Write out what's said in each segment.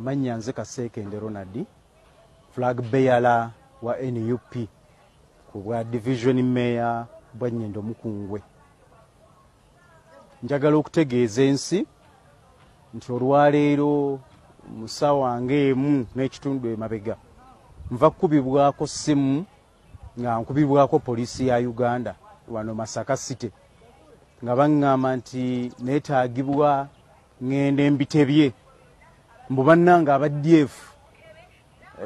Amannya nze Kaseekende Ronald, flag bearer wa NUP ku bwa division mayor bwa Nnyendo Mukungwe. Njagala okutegeeza ensi nti olwaleero mu ssaawa ng'emu n'ekitundu emabega nva kukubibwako ssimu nga nkubibwako poliisi ya Uganda wano Masaka City, nga baŋŋamba nti neetaagibwa ŋŋende mbitebye mbu bannange aba DF,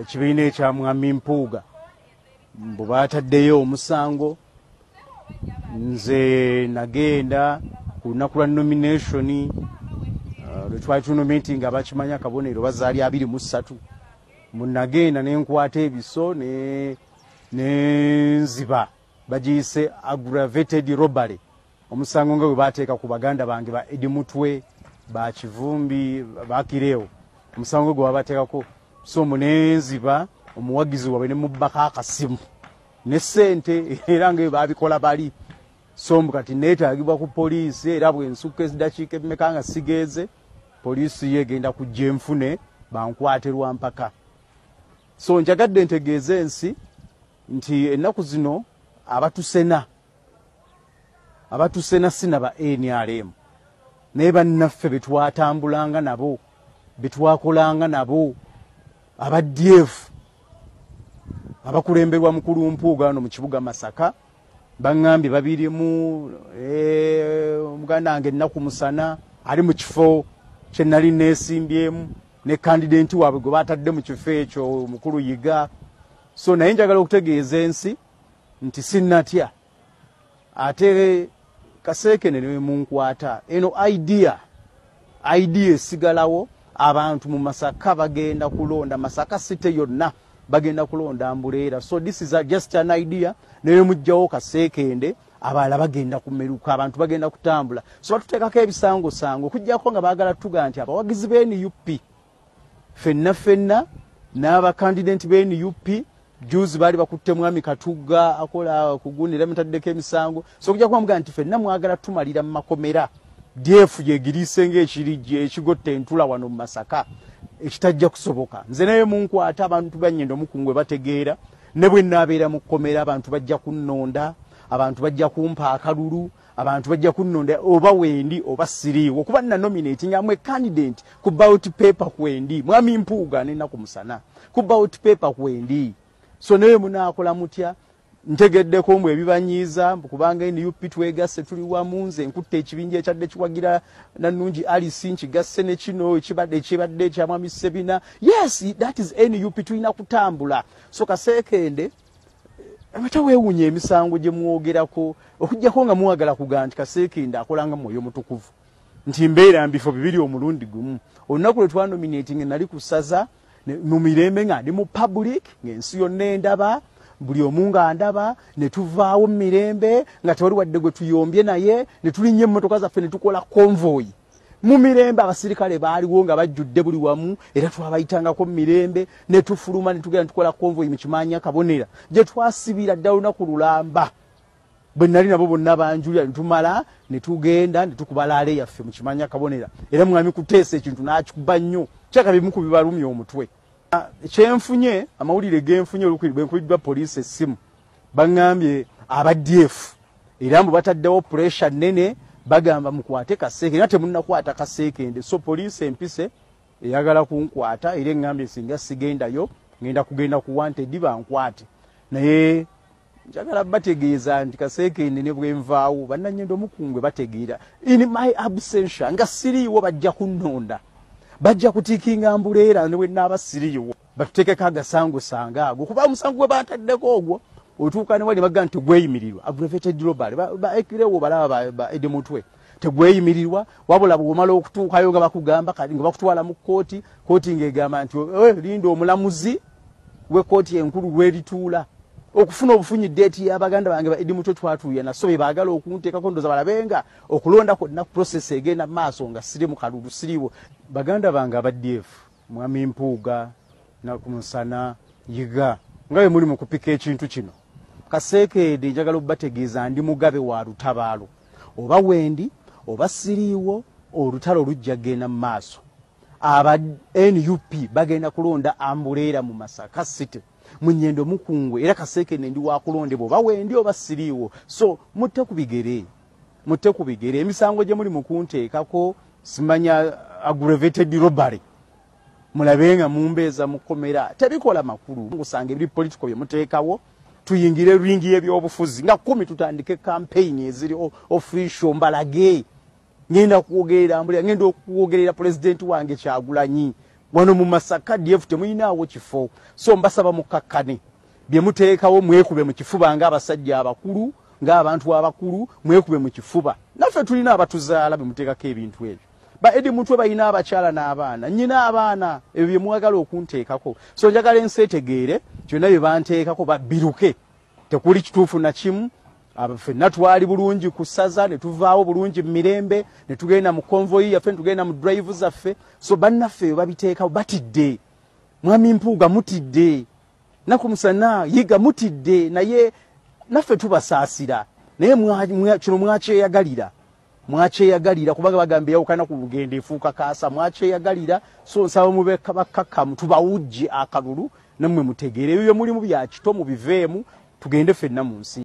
ekibiina ekya Mwami Mpuuga, mbu baataddeyo omusango. Nze nagenda ku lunaku lwa nomination, lwe twali tunominating nga bakimanya akabonero bazaali 23. Mbu nagenda ne nkwata ebiso ne nziba, bagiyise aggravated robbery, omusango nga bwe bateeka ku baganda bange ba Edi Mutwe, ba Kivumbi, bakireewo omusango gwe babateekako. So munenziba omuwagizi waabwe ne mubbako akasimu ne ssente, era nga babikola bali. So mbu kati neetaagibwa ku poliisi, era bwe nsukka ezidakiika emmeka nga sigeeze, poliisi ye egenda kujja enfune bankwate lwa mpaka. So njagadde ntegeeze ensi nti ennaku zino abatusena sina ba NRM, naye bannaffe betwatambulanga nabo, betwakolanga nabo, aba DF abakulemberwa mukulu Mpuuga wano mu kibuga Masaka, baŋŋambye babirimu. Omuganda wange ennaku musana ali mu kifo kye nali neesimbyemu ne candidate waabwe gwe batadde mu kifo ekyo, omukulu Yiga. So naye njagala okutegeeza ensi nti sinnatya, ate Kaseekene ne munkwata, eno idea esigalawo. Abantu mu Masaka bagenda kulonda, Masaka City yonna bagenda kulonda mbuleera. So this is just an idea. Naye mugjawo Kaseekende, abalala bagenda kumeruka, abantu bagenda kutambula. So batuteekako ebisangosango okugjako nga baagala tuga nti abawagizi ba NUP ffenna ffenna n'abakandidenti ba NUP. Juzi baali bakutte mwami Katugga akola kuguni era mutaddeko emisango. So okujja kubamugaa nti ffenna mwagala tumalira mu makomera, DF yegiriise ng'ekirijja ekigotta entula wano mu Masaka, ekitajja kusoboka. Nze naye munkwata, abantu banyendo Mukungwe bategeera, ne bwe naabeera mu kkomera abantu bajja kunnonda, abantu bajja kumpa akalulu, abantu bajja kunnonda oba wendi oba siriiwo, kuba nna nominating amwe candidate ku ballot paper kwendi, mwami Mpuuga nenaku musana ku ballot paper kwendi. So naye munaakola mutya? Ntegeddeko mbu ebibanyiiza kubanga NUP twegasse, tuli wamu. Nze nkutte ekibinja ekyadde kiwagira Nannungi Alice, nkigasse ne kino ekibadde ekya mwami Sebina. Yes, that is NUP, tulina kutambula. So Kaseekende, ate weewuunya emisango gye mwogerako, okugjako nga muwagala kugaa nti Kaseekende akolanga Mwoyo Mutukuvu, nti mbeera mbifo bibiri omulundi gumu. Olunaku lwe twanominating nali ku ssaza mu mirembe, nga ndi mu public, ng'ensi yonna endaba, buli omu nga ndaba, ne tuvaawo mu mirembe nga tewali wadde gwe tuyombye naye, ne tulinnya emmotoka zaffe ne tukola convoy mu mirembe. Abasirikale baaliwo nga bajjudde buli wamu, era twabayitangako mu mirembe ne tufuluma ne tugenda ne tukola convoy mu Kimaanya Kabonera gye twasibira ddala olunaku lulamba. Bwe nali nabo bonna banjulira, ne tumala ne tugenda ne tukuba rally yaffe mu Kimanya Kabonera, era mwami Kuteesa ekintu n'akikuba nnyo, kyaka bimu ku bibalumya omutwe. Kyenfunye, amawulire genfunye bwe nkubiddwa poliisi essimu, baŋŋambye aba DF era mbu bataddewo pressure nnene, bagamba mukwate Kaseekende, era temunnakwata Kaseekende. So poliisi empise eyagala kunkwata, era eŋŋambye singa sigendayo ngenda kugenda ku wanted bankwate. Naye njagala bategeeza nti Kaseekende ne bwenvaawo, bannanyendo Mukungwe bategeera, in my absentia, nga siriiwo, bajja kunnonda, bajja kutiikinga mbuleera ne bwe naaba siriiwo. Batuteekeko agasangosango ago, kuba omusango gwe bataddeko ogwo otuuka ne wali baga nti tegweyimirirwa, aggravated robbery, baekirewo balaba ba Edi Mutwe, tegweyimirirwa. Wabula bw'omala okutuukayo nga bakugamba kati nga bakutwala mu kkooti, kkooti ng'egamba nti linda omulamuzi w'ekkooti enkulu lwerituula okufuna obufunyi date y'abaganda bange ba Edi Mutwe. Twatuuyana, so be baagala okunteekako ndoza balabe nga okulonda kwonna process egenda mu maaso nga siri mu kalulu, siriiwo. Baganda bange aba DF, mwami Mpuuga, Nakumusana, Yiga, nga bwe muli mu kupika ekintu kino, Kaseekeede njagala okubategeeza ndi mugabe wa lutabaalo. Oba wendi oba siriiwo, olutalo lujja genda mu maaso. Aba NUP bagenda kulonda ambuleera mu Masaka City, mu Nyendo Mukungwe, era Kaseekende ndi wakulondebwa oba wendi oba siriiwo. So mutte ku bigere, mutte ku bigere. Emisango gye muli mu kunteekako, simanya aggravated robbery, mulabe nga mumbeeza mukomera, tebikola makulu. Ngusanga ebiri political bye muteekawo, tuyingire ringi y'ebyobufuzi nga 10, tutandike campaign eziri official. Mbalage ngenda kwogerera mbulira, ngenda okwogerera pulezidenti wange Kyagulanyi wano mu Masaka. DF temuyinaawo kifo, so mbasaba mukakkane. Bye muteekawo mwekube mu kifuba ng'abasajja abakulu, ng'abantu abakulu, mwekube mu kifuba. Naffe tulina abatuzaala. Bye muteekako ebintu ebyo, ba Edi Mutwe balina abakyala n'abaana, nnyina abaana. Ebyo bye mwagala okunteekako, so njagala ensi etegeere kyonna bye banteekako babbiruke, tekuli kituufu na kimu. Ffenna twali bulungi ku ssaza, ne tuvaawo bulungi mu mirembe, ne tugenda mu convoy yaffe, ne tugenda mu drive zaffe. So bannaffe ebyo babiteekawo batidde. Mwami Mpuuga mutidde, naku musana Yiga mutidde, naye naffe tubasaasira. Naye kino mwakyeyagalira, mwakyeyagalira, kubanga bagamba eyawukana ku lugendo efuuka kaasa. Mwakyeyagalira, so nsaba mube bakkakkamu, tubawujje akalulu, nammwe mutegeere ebyo bye mulimu bya kito, mubiveemu, tugende ffenna mu nsi.